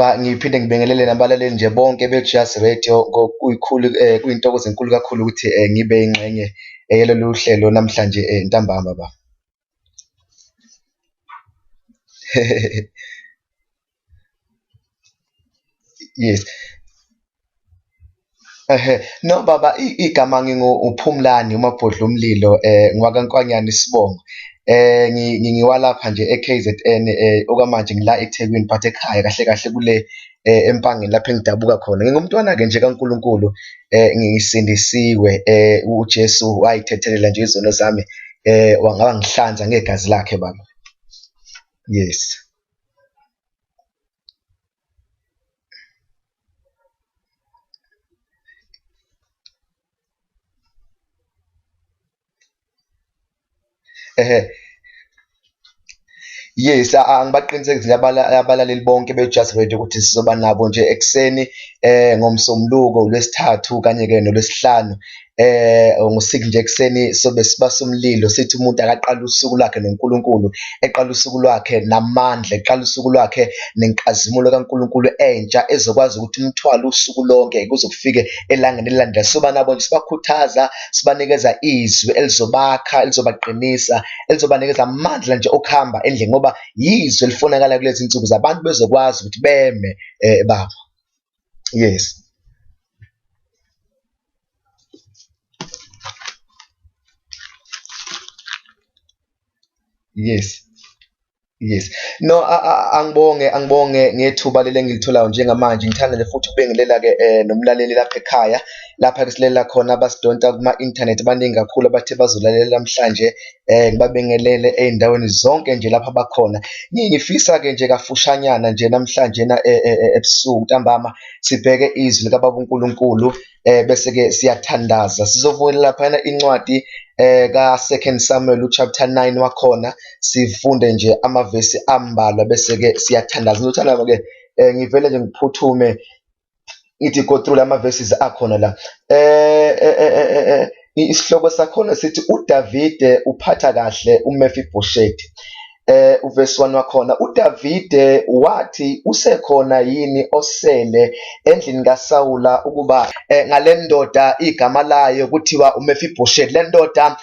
Baba, ngiphinde ngibingelele nabalaleli nje bonke be-Jazz Radio. Kuyikhulu kuyintokozo enkulu kakhulu ukuthi ngibe ingxenye yalolu hlelo namhlanje ntambama baba. Yes. Ehhe, no baba, igama ngingu uPhumlani uMabhodla umlilo ngwakaNkwanyana isibongo. Ngiwalapha nje e-KZN, okwamanje ngila eThekwini but ekhaya kahle kahle kule eMpangeni lapho engidabuka khona. Ngingumntwana-ke nje kaNkulunkulu, ngisindisiwe, uJesu wayithethelela nje izono zami, wangihlanza ngegazi lakhe baba. Yes. Ehhe. Yes, angibaqinisekise nje abalaleli bonke be-Just Radio ukuthi sizoba nabo nje ekuseni ngoMsombuluko, uLwesithathu kanye-ke noLwesihlanu. Ngo-six nje ekuseni sobe sibasa umlilo sithi umuntu akaqale usuku lwakhe noNkulunkulu, eqala usuku lwakhe namandla, eqala usuku lwakhe nenkazimulo kaNkulunkulu entsha ezokwazi ukuthi imthwale usuku lonke kuze kufike elangeni elilandelayo. Soba nabo nje sibakhuthaza, sibanikeza izwi elizobakha, elizobaqinisa, elizobanikeza amandla nje okuhamba endlini ngoba yizwi elifunakala kulezi nsuku zabantu bezokwazi ukuthi beme baba. Yes. Yes. Yes. No, angibonge angibonge ngethuba leli engilitholayo njengamanje. Ngithanda nje futhi ukubingelela-ke nomlaleli lapha ekhaya lapha ke silalela khona abasidonsa kuma-internet baningi kakhulu abathe bazolalela namhlanje, ngibabingelele ey'ndaweni zonke nje lapha abakhona. Ngifisa-ke nje kafushanyana nje namhlanje na ebusuku ntambama sibheke izwi likaBaba uNkulunkulu, bese-ke siyathandaza. Sizovula laphayana incwadi ka-Second Samuel chapter 9 wakhona, sifunde nje amavesi ambalwa bese-ke siyathandaza. Ngizothandaza-ke, ngivele nje ngiphuthume ngithi go through lama verses akhona la. Isihloko sakhona sithi uDavide uphatha kahle uMefibhosheti. Uverse 1 wakhona, uDavide wathi usekhona yini osele endlini kaSawula ukuba ngale ndoda igama layo kuthiwa uMefibhosheti. Le ndoda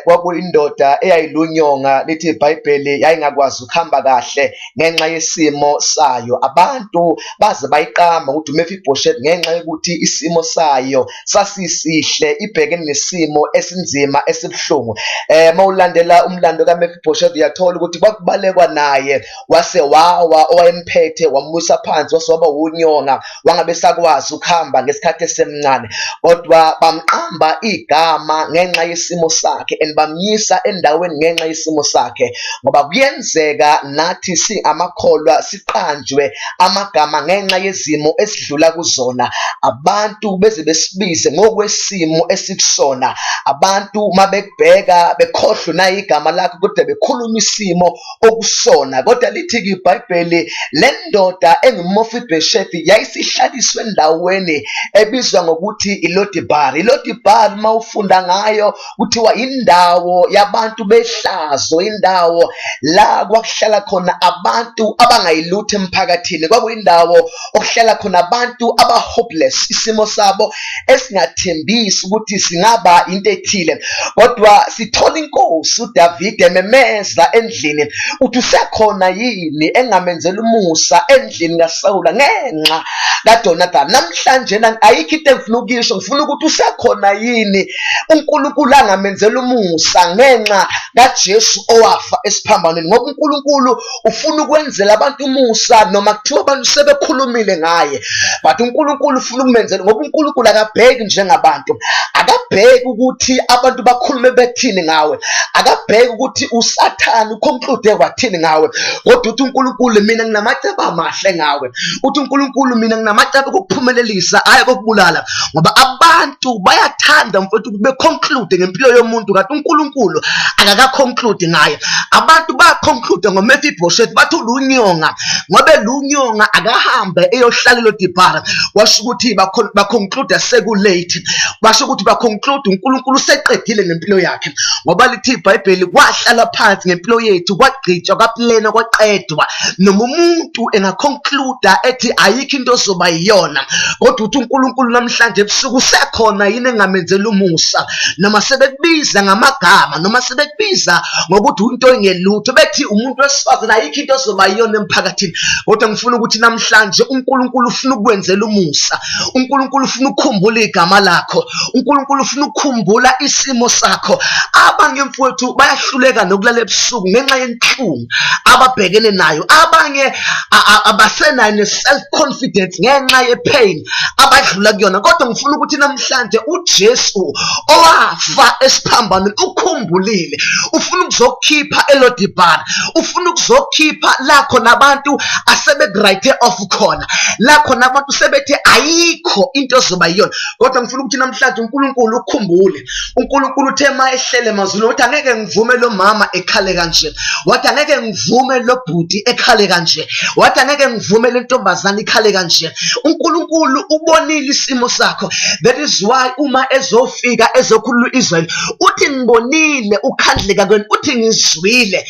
kwakuyindoda eyayilunyonga, lithi iBhayibheli yayingakwazi ukuhamba kahle ngenxa yesimo sayo. Abantu baze bayiqamba ukuthi uMefibhosheti ngenxa yokuthi isimo sayo sasisihle, ibhekene nesimo esinzima esibuhlungu. Mawulandela umlando kaMefibhosheti uyathola ukuthi kwakubalekwa naye, wase wawa owayemphethe wamusa phansi, wase waba wunyonga, wangabe sakwazi ukuhamba ngesikhathi esemncane. Kodwa bamqamba igama ngenxa yesimo sakhe and bamyisa endaweni ngenxa yesimo sakhe, ngoba kuyenzeka nathi singamakholwa siqanjwe amagama ngenxa yezimo esidlula kuzona. Abantu beze besibize ngokwesimo esikusona. Abantu mabekubheka bekhohlwe nayi igama lakho, kodwa bekhuluma isimo okusona. Kodwa lithi-ke iBhayibheli, le ndoda enguMefibhoshethi yayisihlaliswe endaweni ebizwa ngokuthi iLodibari. ILodibari uma ufunda ngayo kuthiwa indawo yabantu behlazo, indawo la kwakuhlala khona abantu abangayilutho emphakathini, kwakuyindawo okuhlala khona abantu aba-hopeless, isimo sabo esingathembisi ukuthi singaba into ethile. Kodwa sithola inkosi uDavide ememeza endlini, uthi usekhona yini engamenzela umusa endlini kaSawula ngenxa kaJonathan. Namhlanje ayikho into engifuna ukuyisho, ngifuna ukuthi usekhona yini uNkulunkulu angamenzela umusa ngenxa kaJesu owafa esiphambanweni, ngoba uNkulunkulu ufuna ukwenzela abantu umusa noma kuthiwa abantu sebekhulumile ngaye, but uNkulunkulu ufuna ukumenzela, ngoba uNkulunkulu akabheki njengabantu, akabheki ukuthi abantu bakhulume bethini ngawe, akabheki ukuthi uSathane uconclude wathini ngawe, kodwa uthi uNkulunkulu mina nginamacebo amahle ngawe, uthi uNkulunkulu mina nginamacebo okukuphumelelisa hhayi okukubulala, ngoba abantu bayathanda mfowethu ukuthi beconclude ngempilo yomuntu, kanti uNkulunkulu akakaconclude ngaye. Abantu baconclude ngoMefiboshethi bathi ulunyonga, ngoba lunyonga akahambe eyohlala eLodibhara, washo ukuthi baconclude sekulate, basho ukuthi baconclude uNkulunkulu useqedile ngempilo yakhe, ngoba lithi iBhayibheli kwahlala phansi ngempilo yethu Kwagqitshwa, kwaplena, kwaqedwa. Noma umuntu engaconcluda ethi ayikho into ozoba yiyona, kodwa uthi uNkulunkulu namhlanje ebusuku usekhona yini engamenzela umusa. Noma sebekubiza ngamagama, noma sebekubiza ngokuthi into engelutho, bethi umuntu wesifazane ayikho into ozoba yiyona emphakathini, kodwa ngifuna ukuthi namhlanje uNkulunkulu ufuna ukwenzela umusa. uNkulunkulu ufuna ukukhumbula igama lakho. uNkulunkulu ufuna ukukhumbula isimo sakho. Abanye mfowethu bayahluleka nokulala ebusuku ngenxa yenhlungu ababhekene nayo. Abanye abasenayo ne-self confidence ngenxa ye-pain abadlula kuyona. Kodwa ngifuna ukuthi namhlanje uJesu owafa esiphambanweni ukhumbulile, ufuna ukuzokhipha eLodibara, ufuna ukuzokhipha la khona abantu asebekurayithe off khona, la khona abantu sebethe ayikho into ozoba yiyona. Kodwa ngifuna ukuthi namhlanje uNkulunkulu ukhumbule. uNkulunkulu uthe uma ehlele emazulwini wathi angeke ngivume lo mama ekhale kanje, wathi angeke ngivume lo bhuti ekhale kanje, wathi angeke ngivume le ntombazane ikhale kanje. uNkulunkulu ubonile isimo sakho. That is why uma ezofika ezokhulula uIsrael uthi ngibonile ukhandleka kwenu, uthi ngizwile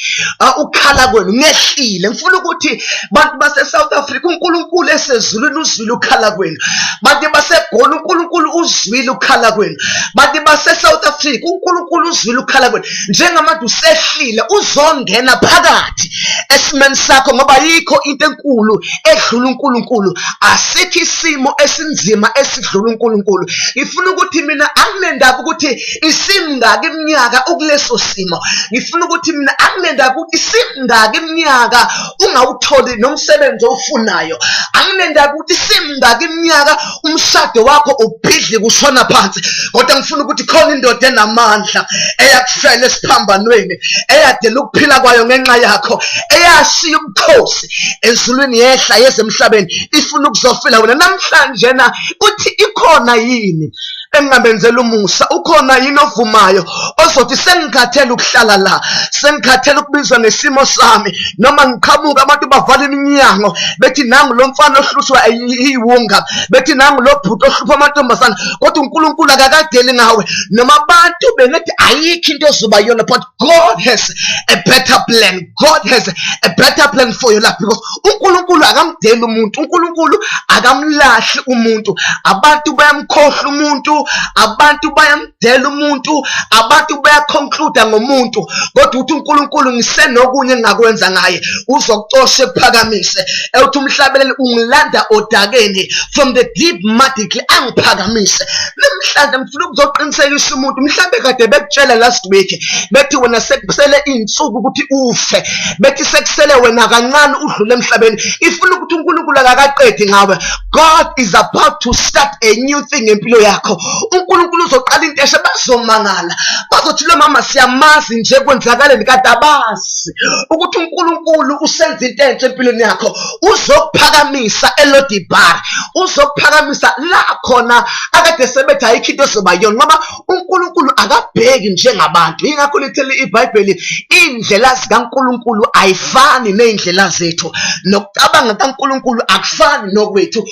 ukhala kwenu, ngehlile. Ngifuna ukuthi bantu base South Africa, uNkulunkulu esezulwini uzwile ukhala kwenu. Bantu baseGoli, uNkulunkulu uzwile ukhala kwenu. Bantu base South Africa, uNkulunkulu uzwile ukhala kwenu. Njengamanje usehlile, uzongena phakathi esimeni sakho, ngoba yikho into enkulu edlula uNkulunkulu. Asikho isimo esinzima esidlula uNkulunkulu. Ngifuna ukuthi mina anginendaba ukuthi isimngaki iminyaka ukuleso simo. Ngifuna ukuthi mina anginendaba ukuthi isimngaki iminyaka ungawutholi nomsebenzi owufunayo. Anginendaba ukuthi isimngaki iminyaka umshado wakho ubhidli kushona phansi, kodwa ngifuna ukuthi khona indoda enamandla eyakufela esiphambanweni, eyadela ukuphila kwayo ngenxa yakho, eyashiya ubukhosi ezulwini yehla yeza emhlabeni, ifuna ukuzofela wena namhlanje. Na uthi ikhona yini engingabenzela umusa? Ukhona yini ovumayo ozothi sengikhathele ukuhlala la, sengikhathele ukubizwa ngesimo sami, noma ngiqhamuka abantu bavala iminyango bethi nangu lo mfana ohlushwa iwunga, bethi nangu lo bhuti ohlupha amantombazane, kodwa uNkulunkulu akakadeli ngawe. Noma abantu bengethi ayikho into ozoba yona, but God has a better plan. God has a better plan for your life, because uNkulunkulu akamdeli umuntu, uNkulunkulu akamlahli umuntu. Abantu bayamkhohlwa umuntu, abantu bayamdela umuntu, abantu bayaconcluda ngomuntu, kodwa uthi uNkulunkulu ngisenokunye engingakwenza ngaye. Uzokucosha ekuphakamise. Ewuthi umhlabeleli ungilanda odakeni, from the deep muddy clay, angiphakamise. Namhlanje ngifuna ukuzoqinisekisa umuntu, mhlambe kade bekutshela last week bethi wena sekusele iy'nsuku ukuthi ufe, bethi sekusele wena kancane udlule emhlabeni. Ifuna ukuthi uNkulunkulu akakaqedi ngawe. God is about to start a new thing ngempilo yakho. uNkulunkulu uzoqala into esha, bazomangala, bazothi lo mama siyamazi nje, kwenzakaleni? Kade abazi ukuthi uNkulunkulu usenza into entsha empilweni yakho. Uzokuphakamisa eLodibar, uzokuphakamisa la khona akade sebethi ayikho into ezoba yona, ngoba uNkulunkulu akabheki njengabantu. Yingakho lithele iBhayibheli, indlela zikaNkulunkulu ayifani nezindlela zethu, nokucabanga kaNkulunkulu akufani nokwethu.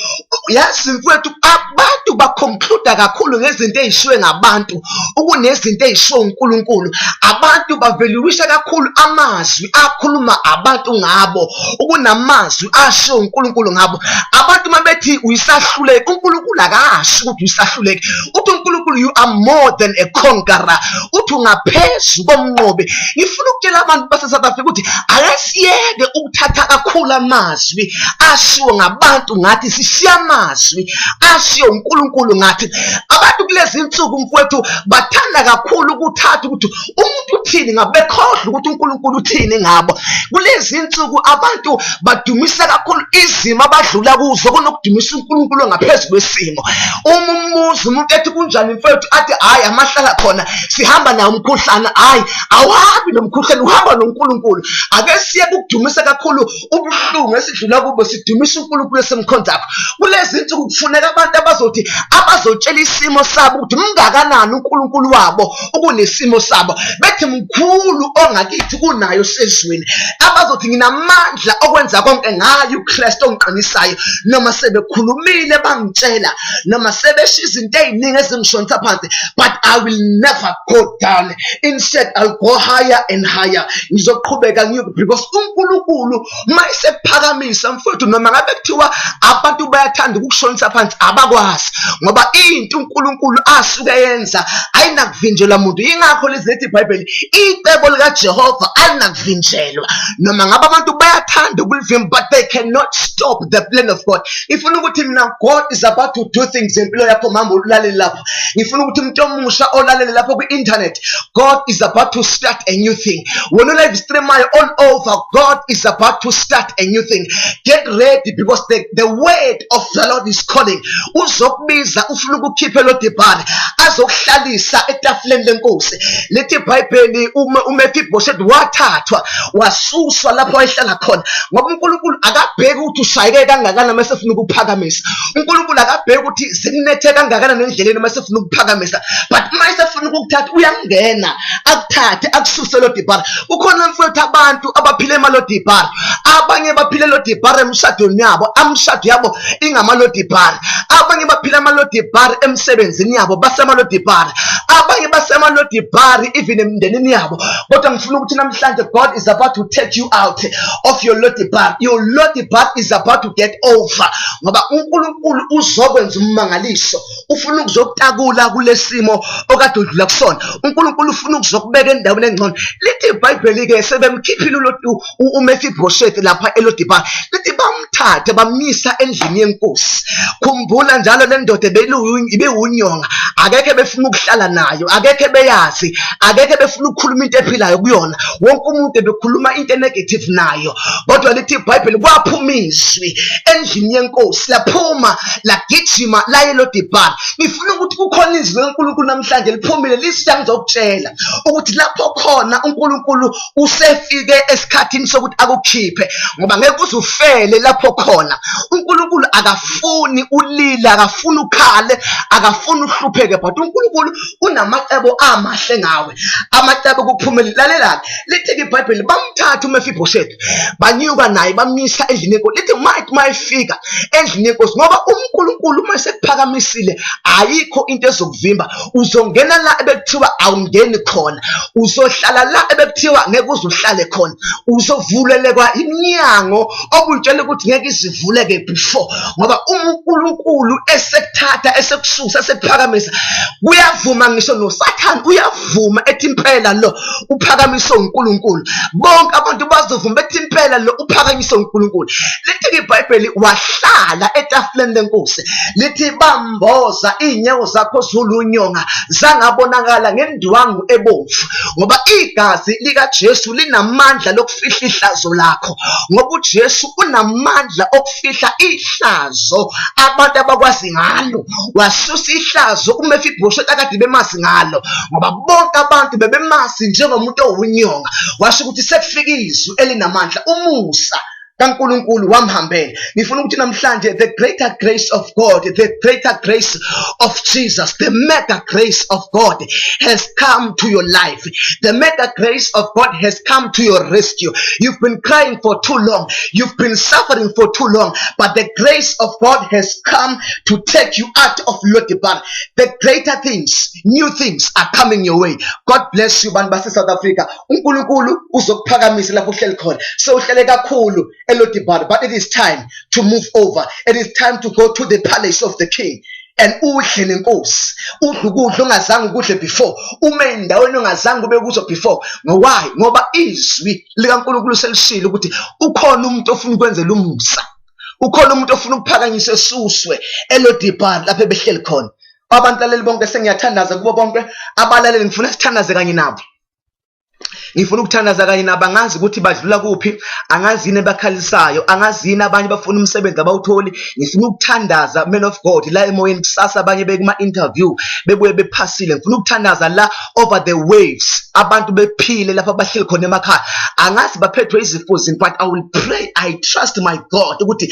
Yazi mfowethu, abantu baconcluda kakhulu ngezinto ey'shiwe ngabantu ukunezinto ey'shiwe uNkulunkulu. Abantu baveluwisha kakhulu amazwi akhuluma abantu ngabo ukunamazwi ashiwo uNkulunkulu ngabo. Abantu uma bethi uyisahluleki, uNkulunkulu akasho ukuthi uyisahluleki. Uthi uNkulunkulu you are more than a conqueror, uthi ungaphezu komnqobi. Ngifuna ukutshela abantu base-South Africa ukuthi ake siyeke ukuthatha kakhulu amazwi ashiwo ngabantu ngathi, sishiya amazwi ashiwo uNkulunkulu ngathi. Abantu kulezi nsuku mfowethu bathanda kakhulu ukuthatha ukuthi umuntu uthini ngabo, bekhohlwa ukuthi uNkulunkulu uthini ngabo. Kulezi nsuku abantu badumisa kakhulu izimo abadlula kuzo kunokudumisa uNkulunkulu ngaphezu kwesimo. Uma umuzi umuntu ethi kunjani mfowethu, athi hhayi amahlala khona sihamba nawo umkhuhlane. Hhayi, awuhambi nomkhuhlane, uhamba noNkulunkulu. Ake siye kukudumisa kakhulu ubuhlungu esidlula kubo, sidumisa uNkulunkulu esimkhonzakho. Kulezi nsuku kufuneka abantu abazothi abazotshela isimo sabo ukuthi mngakanani uNkulunkulu wabo ukunesimo sabo, bethi mkhulu ongakithi kunayo sezweni, abazothi nginamandla okwenza konke ngayo uKristu ongiqinisayo. Noma sebekhulumile bangitshela, noma sebesho izinto ey'ningi ezingishontsha ukungishonisa phansi, but I will never go down. Instead, I'll go higher and higher. Ngizoqhubeka ngiyo because uNkulunkulu mayisekuphakamisa, mfowethu, noma ngabe kuthiwa abantu bayathanda ukukushonisa phansi, abakwazi, ngoba into uNkulunkulu asuke yenza ayinakuvinjelwa muntu. Yingakho lithi iBhayibheli, icebo likaJehova alinakuvinjelwa. Noma ngabe abantu bayathanda ukulivimba, but they cannot stop the plan of God. Ngifuna ukuthi mina, God is about to do things empilo yakho, mama ulalele lapho. Ngifuna ukuthi umuntu omusha olalele lapho kwi-internet, God is about to start a new thing. Wena live streamayo all over, God is about to start a new thing. Get ready, because the word of the Lord is calling. Uzokubiza, ufuna ukukhipha eLodibhari, azokuhlalisa etafuleni lenkosi. Lithi iBhayibheli uma uMefiboshethi wathathwa, wasuswa lapho wayehlala khona, ngoba uNkulunkulu akabheki ukuthi ushayeke kangakanani mase efuna ukuphakamisa. uNkulunkulu akabheki ukuthi zikunethe kangakanani endleleni mase efuna ukuphakamisa, but uma esefuna ukukuthatha, uyangena akuthathe, akususe eLodibhari. Kukhona, mfowethu, abantu abaphila emalodibhari. Abanye baphila elodibhari emshadweni yabo, amshado yabo ingamalodibhari. Abanye baphila amalodibhari emsebenzini yabo, basemalodibhari. Abanye basemalodibhari even emndenini yabo. Kodwa ngifuna ukuthi namhlanje, God is about to take you out of your lodibar. Your lodibar is about to get over, ngoba uNkulunkulu uzokwenza ummangaliso. Ufuna ukuzokutakula kulesimo okade udlula kusona. uNkulunkulu ufuna ukuzokubeka endaweni engcono. Lithi iBhayibheli-ke, sebemkhiphile uMefiboshethi lapha eLodibhari, lithi bamthathe bamyisa endlini yenkosi. Khumbula njalo, le ndoda ibiwunyonga, akekho befuna ukuhlala nayo, akekho beyazi, akekho befuna ukukhuluma into ephilayo kuyona. Wonke umuntu ebekhuluma into enegative nayo. Kodwa lithi iBhayibheli kwaphuma izwi endlini yenkosi, laphuma, lagijima, laye eLodibhari. Ngifuna ukuthi kukhona izwi leNkulunkulu namhlanje liphumile, lithi ngizokutshela ukuthi lapho khona uNkulunkulu usefike esikhathini sokuthi akukhiphe, ngoba ngeke uze ufele lapho khona. uNkulunkulu akafuni ulile, akafuni ukhale, akafuni uhlupheke, but uNkulunkulu unamacebo amahle ngawe, amacebo okuphumelela. Lalela, lithi iBhayibheli bamthatha uMefiboshethi, banyuka naye, bamisa endlini yenkosi. Lithi mayithi mayifika endlini yenkosi, ngoba uNkulunkulu uma sekuphakamisile, ayikho into ezokuvimba. Uzongena la ebekuthiwa awungeni khona, uzohlala la ebekuthiwa ngeke uze uhlale khona, uzovulelekwa iminyango obuyitshela ukuthi ngeke izivuleke before, ngoba uma uNkulunkulu esekuthatha, esekususa, esekuphakamisa, kuyavuma, ngisho noSathane uyavuma, ethi impela lo uphakamiswe uNkulunkulu. Bonke abantu bazovuma, bethi impela lo uphakanyiswe uNkulunkulu. Lithi iBhayibheli wahlala etafuleni lenkosi. Lithi bamboza iy'nyawo zakho zulunyonga, zangabonakala ngendwangu ebomvu, ngoba igazi likaJesu linamandla lokufihla ihlazo lakho, ngoba uJesu unamandla okufihla ihlazo abantu abakwazi ngalo. Wasusa ihlazo uMefiboshethi akade bemazi ngalo, ngoba bonke abantu bebemazi njengomuntu owunyonga. Washo ukuthi sekufika izwi elinamandla, umusa kaNkulunkulu wamhambela. Ngifuna ukuthi namhlanje, the greater grace of God, the greater grace of Jesus, the mega grace of God has come to your life. The mega grace of God has come to your rescue. You've been crying for too long, you've been suffering for too long, but the grace of God has come to take you out of Lodibar. The greater things, new things are coming your way. God bless you, bantu base South Africa. uNkulunkulu uzokuphakamisa lapho uhleli khona. Sewuhlele kakhulu eLodibar, but it is time to move over. It is time to go to the palace of the king and udle nenkosi, udle ukudla ongazange ukudle before, ume endaweni ongazange ube kuzo before. Why? Ngoba izwi likaNkulunkulu selishilo ukuthi ukhona umuntu ofuna ukwenzela umusa, ukhona umuntu ofuna ukuphakanyiswa, esuswe eLodibar lapho ebehleli khona. Abantu laleli bonke, sengiyathandaza kubo bonke abalaleli. Ngifuna sithandaze kanye nabo, ngifuna ukuthandaza kanye nabo. Angazi ukuthi badlula kuphi, angazi yini ebakhalisayo, angazi yini. Abanye bafuna umsebenzi, abawutholi. Ngifuna ukuthandaza, man of God, la emoyeni. Kusasa abanye bekuma-interview, bebuye bephasile. Ngifuna ukuthandaza la over the waves, abantu bephile lapho abahleli khona emakhaya. Angazi baphethwe izifo zini, but I will pray. I trust my God ukuthi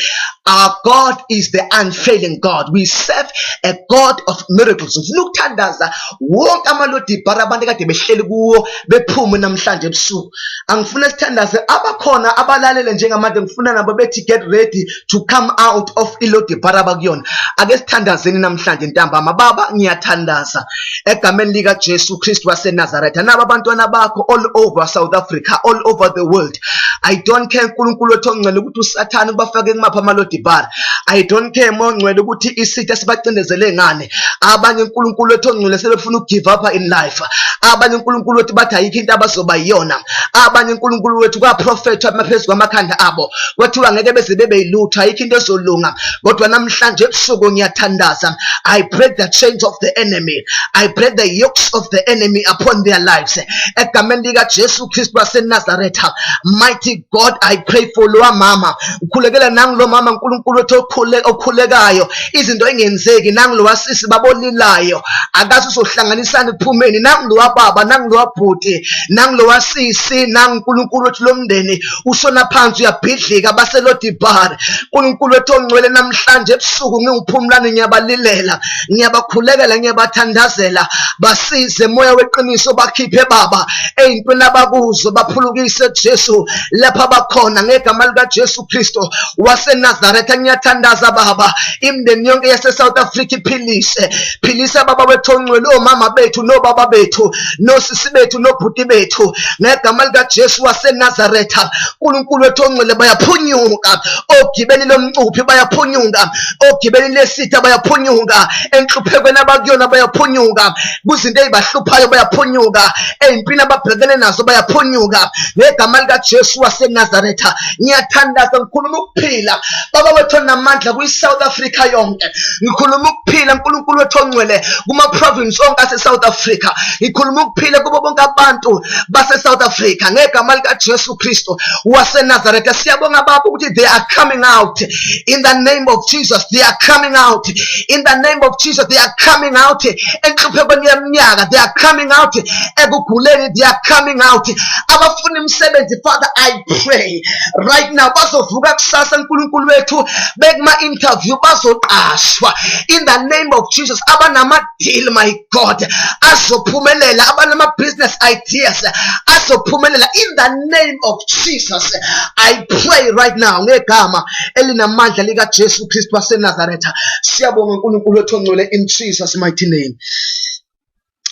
our God is the unfailing God. We serve a God of miracles. Ngifuna ukuthandaza wonke amalodibhara abantu kade behleli kuwo, bephume namhlanje. Namhlanje ebusuku angifuna sithandaze, abakhona abalalele njengamanje ngifuna nabo bethi get ready to come out of iLodibhara abakuyona. Ake sithandazeni namhlanje ntambama. Baba, ngiyathandaza egameni lika Jesu Kristu waseNazaretha, naba abantwana bakho all over South Africa, all over the world. I don't care uNkulunkulu wethu ongcwele ukuthi uSathane ubafake kumapha amaLodibhara. I don't care mongcwele ukuthi isitha sibacindezele ngani. Abanye uNkulunkulu wethu ongcwele sebefuna ukugive up in life. Abanye uNkulunkulu wethu bathi ayikho into abazoba yiyona. Abanye uNkulunkulu wethu kwaprofethwa phezu kwamakhanda abo, kwathiwa ngeke beze bebe yilutho, ayikho into ezolunga. Kodwa namhlanje ebusuku ngiyathandaza, I break the chains of the enemy, I break the yokes of the enemy upon their lives egameni lika Jesu Kristu waseNazaretha. Mighty God, I pray for lowa mama, ukhulekela nangilo mama uNkulunkulu wethu okhulekayo izinto engenzeki, nangilowa sisi babolilayo akazi uzohlanganisana ekuphumeni, nangilowa baba, nangilowa bhuti, nangilowa sisi, nanguNkulunkulu wethu lomndeni ushona phansi uyabhidlika baseLodibhari. uNkulunkulu wethu ongcwele, namhlanje ebusuku ngiwuphumlane ngiyabalilela, ngiyabakhulekela, ngiyabathandazela, basize moya weqiniso, bakhiphe baba ey'ntweni abakuzo, baphulukise Jesu lapha bakhona ngegama likaJesu Kristu waseNazaretha. Ngiyathandaza baba, imindeni yonke yase-South Africa iphilise, philisa baba wethu ongcwele, omama bethu nobaba bethu nosisi bethu nobhuti bethu ngegama likaJesu waseNazaretha. uNkulunkulu wethu ongcwele, bayaphunyuka ogibeni lomcuphi, bayaphunyuka ogibeni lesitha, bayaphunyuka enhluphekweni abakuyona, bayaphunyuka kuzinto ezibahluphayo, bayaphunyuka ey'mpini ababhekene nazo, bayaphunyuka ngegama likaJesu waseNazaretha. Ngiyathandaza, ngikhuluma ukuphila baba wethu onamandla kwi-South Africa yonke, ngikhuluma ukuphila uNkulunkulu wethu ongcwele kuma-province onke ase-South Africa, ngikhuluma ukuphila kubo bonke abantu base-South Africa ngegama likaJesu Kristu waseNazaretha. Siyabonga baba ukuthi they are coming out in the name of Jesus, they are coming out in the name of Jesus, they are coming out enhluphekweni yeminyaka, they are coming out ekuguleni, they are coming out. Abafuna imisebenzi, Father, I pray right now bazovuka kusasa uNkulunkulu wethu bekuma interview, bazoqashwa in the name of Jesus. Abanama deal, my God, azophumelela, abanama business ideas azophumelela in the name of Jesus. I pray right now ngegama elinamandla lika Jesu Kristu waseNazaretha. Siyabonga uNkulunkulu wethu ongcwele in Jesus mighty name.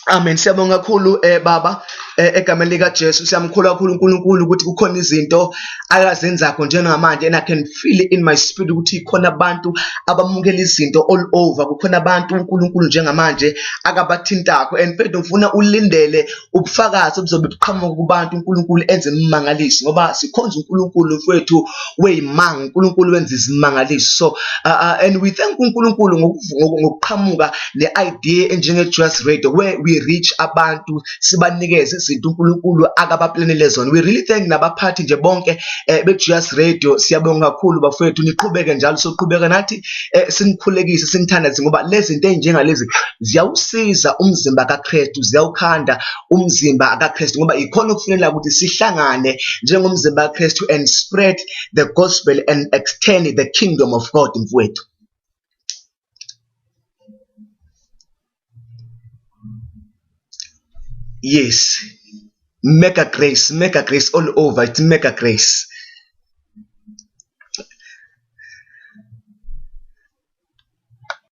Amen. Siyabonga kakhulu baba egameni lika Jesu. Siyamkhula kakhulu uNkulunkulu ukuthi kukhona izinto akazenzakho njengamanje, and I can feel it in my spirit ukuthi khona abantu abamukela izinto all over, kukhona abantu uNkulunkulu njengamanje akabathintakho. And mfethu ngifuna ulindele ubufakazi obuzobe buqhamuka kubantu uNkulunkulu enze imimangaliso, ngoba sikhonza uNkulunkulu mfethu weyimanga, uNkulunkulu wenza izimangaliso. So and we thank uNkulunkulu ngokuqhamuka ne-idea enjenge-Joyous Radio where we reach abantu, sibanikeze izinto uNkulunkulu akabaplanele zona. We really thank nabaphathi nje bonke be-Joyous Radio. Siyabonga kakhulu bafowethu, niqhubeke njalo, soqhubeka nathi sinikhulekise, sinithandaze, ngoba lezi zinto ey'njengalezi ziyawusiza umzimba kaKristu, ziyawukhanda umzimba kaKristu, ngoba ikhona okufuneka ukuthi sihlangane njengomzimba kaKristu and spread the gospel and extend the kingdom of God mfowethu. Yes, mega grace, mega grace all over. It's mega grace.